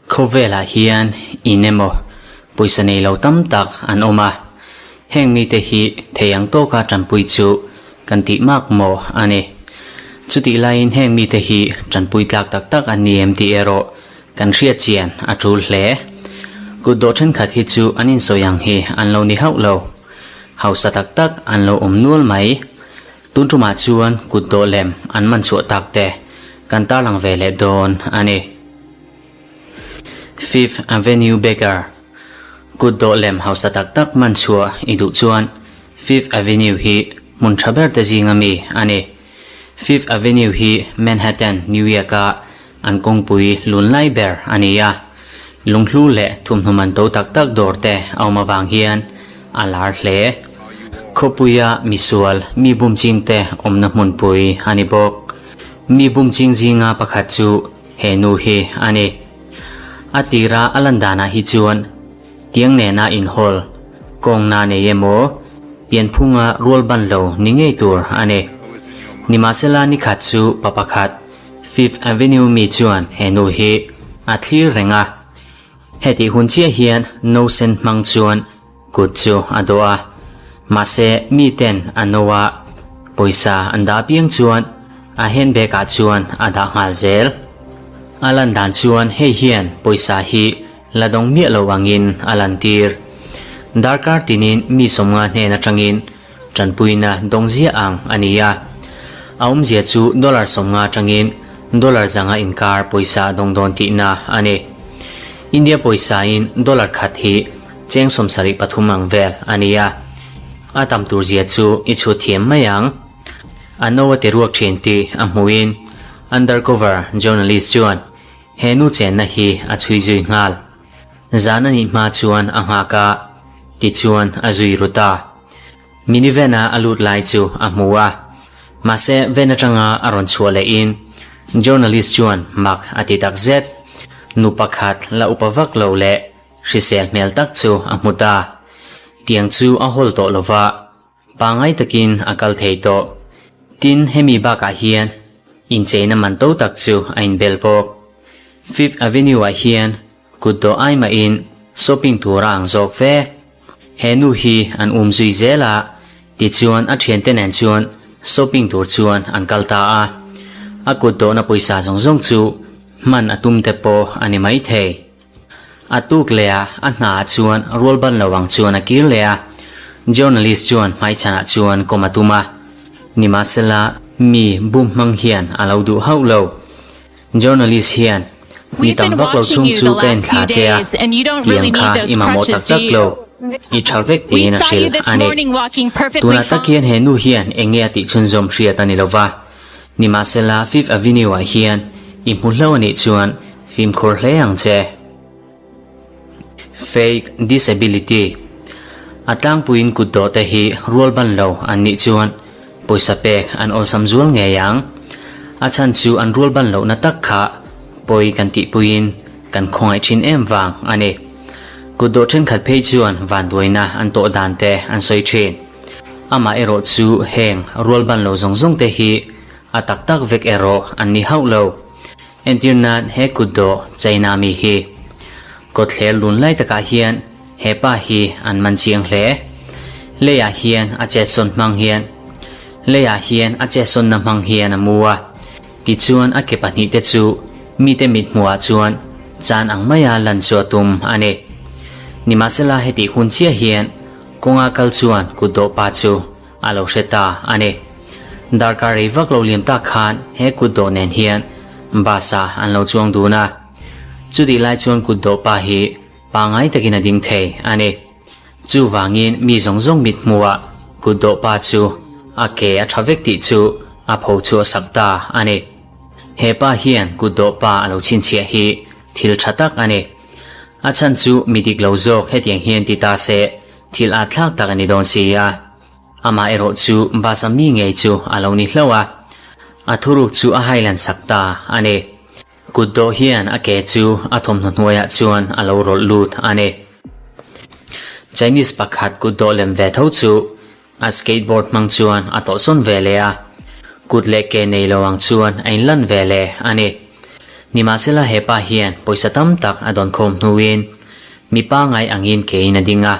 Khawvelah hian in emaw pawisa nei lo tam tak an awm a, heng mite hi thei ang tawka tanpui chu kan tih mak maw a ni. Chutih laiin heng mite hi tanpui tlak tak tak an ni em tih erawh kan hriat chian a tul hle. Kut dawh thenkhat hi chu an insawi ang hi an lo ni hauh lo. Hausa tak tak an lo awm nual mai. Tun tumah chuan kut dawh lem an man chhuah tak te kan tarlang ve leh dawn a ni. Fifth Avenue Baker Kut dawh lem hausa tak tak man chhuah i duh chuan Fifth Avenue hi hmun tha ber te zinga mi a ni. Fifth Avenue hi Manhattan, New York-a an kawngpui lun lai ber a ni a. Lunghlu leh thumhnu man to tak tak dawr te a awm avang hian a lar hle. Khawpuia misual mi bum ching te awmna hmunpui a ni bawk. Mi bum ching zinga pakhat chu he nu hi a ni. A tira a lan danah hi chuan tiang nena inhawl kawngna nei emaw pianphunga rual ban lo ni ngei tur a ni. Nimahsela nikhat chu pa pakhat Fifth Avenue mi chuan he nu hi a thlir reng a. Hetih hun chiah hian no sen hmang chuan kut chu a dawh a. Mahse miten a no a pawisa an dah apiang chuan a handbag ah chuan a dah nghal zel. A lan dan chuan hei hian pawisa hi la dawng miah lo angin a lantir. Darkar tinin mi sawmnga hnen atangin Tanpuina dawng ziah ang a ni a. A awmzia chu dollar 50 atangin dollar 100 inkar pawisa dawng dawn tihna a ni. India pawisain dollar khat hi cheng 73 ang vel a ni a. A tam tur zia chu i chhut thiam mai ang. A no a ti ruak thin tih a hmuhin undercover journalist chuan he nu chenna hi a chhui zui nghal. Zan a nih hma chuan a nghak a, tichuan a zui ru ta. Minivan a a lut lai chu a hmu a, mahse van atanga a rawn chhuah leh in journalist chuan mak a ti tak zet. Nu pakhat la upa vak lo leh hrisel hmel tak chu a hmu ta. Tiang chu a hawl tawh lova, pangai takin a kal thei tawh. Tin, hemi bakah hian incheina man to tak chu a inbel bawk. Fifth Avenue ah hian Kut dawh ai mahin shopping tur a ang zawk ve. He nu hi an um zui zel a, tichuan a thiante nen chuan shopping tur chuan an kal ta a. A kut dawhna pawisa zawng zawng chu hman a tum te pawh a ni mai thei. A tuk leh a, a hna ah chuan rual ban lo ang chuan a kir leh a. Journalist chuan hmaichhanah chuan kawm a tum a. Nimahsela mi bum hmang hian a lo duh hauh lo. Journalist hian, Mi We've tam been vak lo watching chhung you chu the ka en last thla few che a, days and you don't tiang really kha need those i mamawh crutches, tak do tak lo, you? i tha vek We tiin a saw you hrilh this a ni. morning walking perfectly Tunah tak fine. hian he nu hian eng nge a tih chhunzawm hriat a ni lo va, nimahsela Fifth Avenue ah hian i hmu hlo a nih chuan fimkhur hle ang che. Fake disability A tlangpuiin kut dawh te hi rual ban lo an nih chuan pawisa pek an awlsam zual ngei ang. A chhan chu an rual ban lohna tak kha pawi kan tihpuiin kan khawngaih thin em vang a ni. Kut dawh thenkhat phei chuan vanduaina an tawh dan te an sawi thin. Amah erawh chu heng rual ban lo zawng zawng te hi a tak tak vek erawh an ni hauh lo. Entir nan he kut dawh China mi hi kawtthler lun lai takah hian he pa hi an man chiang hle. Leiah hian a chetsawn hmang hian Leiah hian a chetsawnna hmang hian a mu a, tichuan a ke pahnihte chu mite mithmuhah chuan chan ang maia lan chu a tum a ni. Nimahsela hetih hun chiah hian kawnga kal chuan kut dawh pa chu a lo hre ta a ni. Darkar rei vak lo liam tak khan he kut dawh nen hian bus ah an lo chuang dun a. Chutih lai chuan kut dawh pa hi pangai takin a ding thei a ni. Chuvangin mi zawng zawng mit hmuhah kut dawh pa chu a ke a tha vek tih chu a pho chhuah sak ta a ni. He pa hian kut dawh pa a lo chhinchhiah hi thil tha tak a ni. A chhan chu mi dik lo zawk hetiang hian ti ta se Thil at thlak tak a ni dawn si a, amah erawh chu bus a mi ngei chu a lo ni hlauh a, a thuruk chu a hailan sak ta a ni. Kut dawh hian a ke chu a thawmhnaw hnuaiah chuan a lo rawlh lut a ni. Chinese pakhat kut dawh lem ve tho chu a skateboard hmang chuan a tawhsawn ve leh a. Kut leh ke nei lo ang chuan a inlan ve leh a ni. Nimahsela he pa hian pawisa tam tak a dawn khawm hnuin mi pangai angin kein a ding a.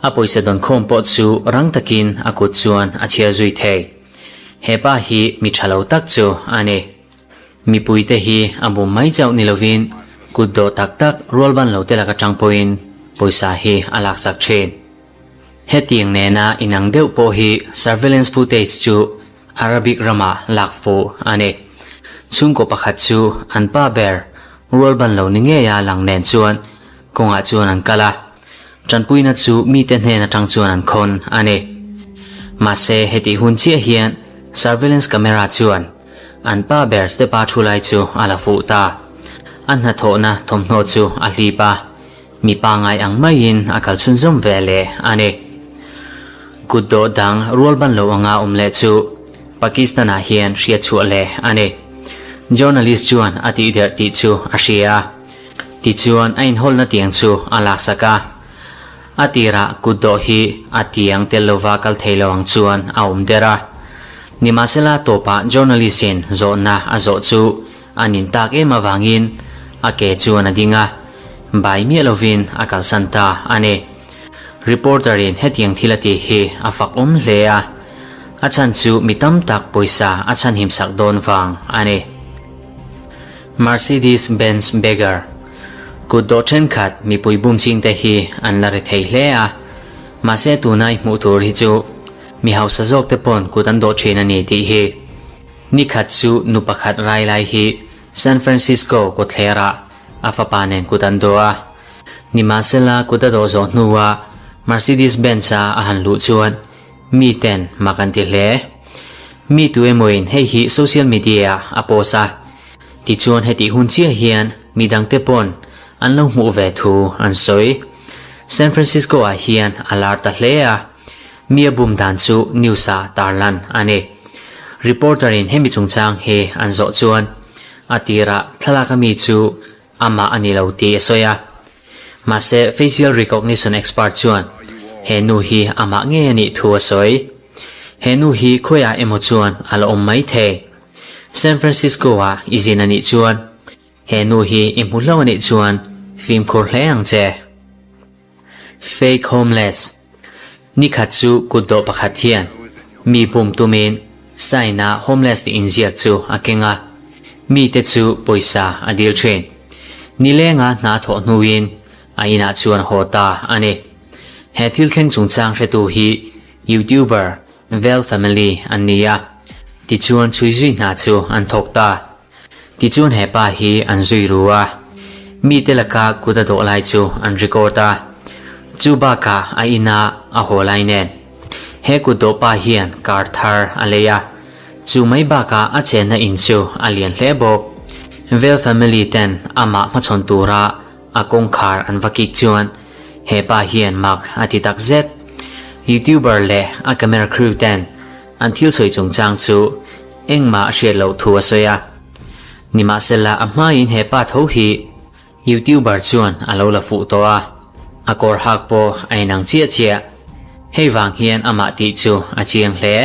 A pawisa dawn khawm pawh chu rang takin a kut chuan a chhiar zui thei. He pa hi mi tha lo tak chu a ni. Mipuite hi a bum mai chauh ni lovin kut dawh tak tak rualban lo te lak atang pawhin pawisa hi a laksak thin. Hetiang nena inang deuh pawh hi surveillance footage chu Arabic ramah lak fuh a ni. Chhungkaw pakhat chu an pa ber rualban lo ni ngeia lang nen chuan kawngah chuan an kal a, tanpuina chu mite hnen atang chuan an khawn a ni. Mahse hetih hun chiah hian surveillance camera chuan an pa ber step-a thu lai chu a la fuh ta. A hnathawhna thawmhnaw chu a hlip a. Mi pangai ang maiin a kal chhunzawm ve leh a ni. Kut dawh dang rualban lo anga awm leh chu Pakistan-ah hian hriat chhuah leh a ni. Journalist chuan a tih derh tih chu a hria a, tichuan a inhawlna tiang chu a laksak a. A tirah kut dawh hi a tiang tel lova kal thei lo ang chuan a awm der a. Nimahsela tawpah journalist-in zawhna a zawh chu A nin tak em avangin a ke chuan a ding a, bai miah lovin a kalsan ta a ni. Reporter-in hetiang thil a tih hi a fak awm hle a, a chhan chu mi tam tak pawisa a chhanhim sak dawn vang a ni. Mercedes Benz Beggar Kut dawh thenkhat mipui bum chingte hi an la ri thei hle a, mahse tunai hmuh tur hi chu mi hausa zawkte pawn kut an dawh thin a ni tih hi. Ni khat chu nu pakhat rai lai hi San Francisco kawtthlerah a fapa nen kut an dawh a. Nimahsela kut a dawh zawh hnuah Mercedes Benz-a a han luh chuan mi ten mak an ti hle. Mi tu emawin hei hi social media-ah a post a, tichuan hetih hun chiah hian mi dangte pawn an lo hmuh ve thu an sawi. San Francisco-ah hian a lar ta hle a. Mi a bum dan chu news-ah tarlan a ni. Reporter-in hemi chungchang hi an zawh chuan a tirah thlalak ami chu amah a ni lo tih a sawi a. Mahse, facial recognition expert chuan he nu hi amah ngei a nih thu a sawi. He nu hi khawiah emaw chuan a la awm mai thei. San Francisco-ah i zin a nih chuan he nu hi i hmu hlauh a nih chuan fimkhur hle ang che. Fake homeless, Nikhat chu kutdawh pakhat hian mi bum tumin sign a homeless tih inziak chu a keng a, mite chu pawisa a dil thin. Nilenga hna thawh hnuin a inah chuan haw ta a ni. He thil thleng chungchang hretu hi YouTuber Vel Family an ni a, tichuan chhui zui hna chu an thawk ta. Tichuan he pa hi an zui ru a, mite laka kut a dawh lai chu an record a, chu bakah a inah a haw lai nen. He kut dawh pa hian car thar a lei a, chu mai bakah a chenna in chu a lian hle bawk. Vel family ten amah hmachhawn tura a kawngkhar an va kik chuan he pa hian mak a ti takzet. Youtuber leh a camera crew ten An thil sawi chungchang chu engmah a hriat loh thu a sawi a. Nimahsela a hmain he pa tho hi YouTuber chuan a lo la fuh tawh a, a kawr hak pawh a inang chiah chiah. Hei vang hian amah tih chu a chiang hle.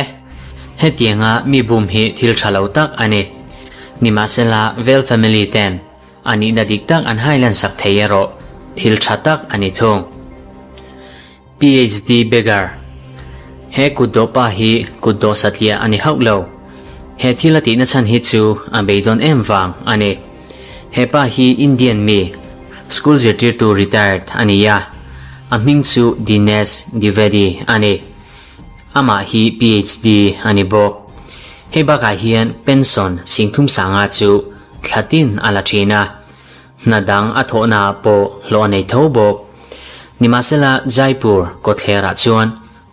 Hetianga mi bum hi thil tha lo tak a ni. Nimahsela Vel family ten a nihna dik tak an hailan sak thei erawh thil tha tak a ni thung. PHD Beggar, He kutdawh pa hi kutdawh satliah a ni hauh lo. He thil a tihna chhan hi chu a beidawn em vang a ni. He pa hi Indian mi, school zirtirtu retired a ni a, a hming chu Dinesh Dwivedi a ni. Amah hi PHD a ni bawk. Hei bakah hian pension singthum sanga chu thla tin a la thin a. Hna dang a thawhnaah pawh hlawh a nei tho bawk. Nimahsela Jaipur kawtthlerah chuan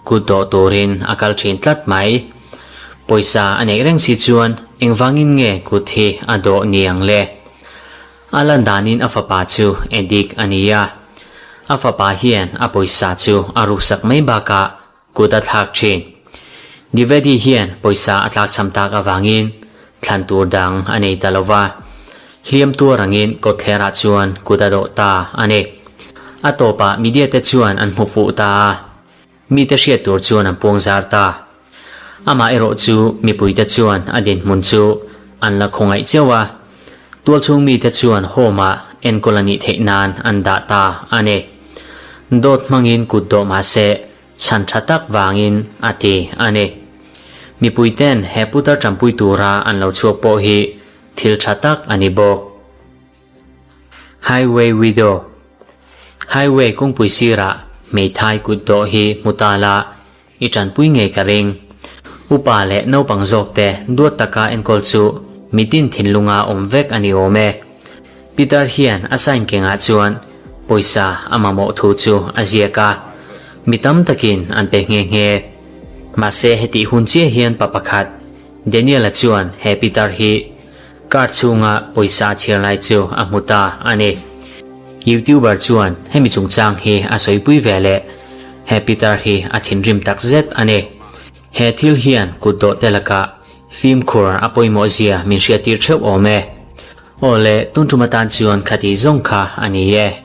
kut dawh turin a kal thin tlat mai. Pawisa a neih reng si chuan engvangin nge kut hi a dawh ni ang le? A lan danin a fapa chu addict a ni a. A fapa hian a pawisa chu a ruksak mai bakah Kut a thlak thin. Dwivedi hian pawisa a tlakchham tak avangin thlan tur dang a nei ta lo va, hliam tuar angin kawtthlerah chuan kut a dawh ta a ni. A tawpah media te chuan an hmu fuh ta a, mite hriat tur chuan an puang zar ta. Amaherawh chu mipuite chuan a dinhmun chu an la khawngaih cheuh a, tualchhung mite chuan home-ah enkawl a nih theih nan an dah ta a ni. Dawt hmangin kut dawh mah se chhan tha tak vangin a ti a ni. Mipuiten he putar tanpui tura an lo chhuak pawh hi thil tha tak a ni bawk. Highway Widow Highway kawngpui sirah hmeithai kut dawh hi hmu ta la, i tanpui ngei ka ring. Upa leh naupang zawkte duat taka enkawl chu mitin thinlunga awm vek a ni awm e. Peter hian a sign kengah chuan pawisa a mamawh thu chu a ziak a, mi tam takin an pe nghe nghe. Mahse hetih hun chiah hian pa pakhat, Daniel-a chuan he Peter hi Car chhunga pawisa a chhiar lai chu a hmu ta a ni. Youtuber chuan hemi chungchang hi a sawipui ve leh he pitar hi a thinrim tak zet a ni. He thil hian kut dawh te lakah fimkhur a pawimawh zia min hriattir theuh awm e. Aw le, tun tum atan chuan khati zawng kha a ni e.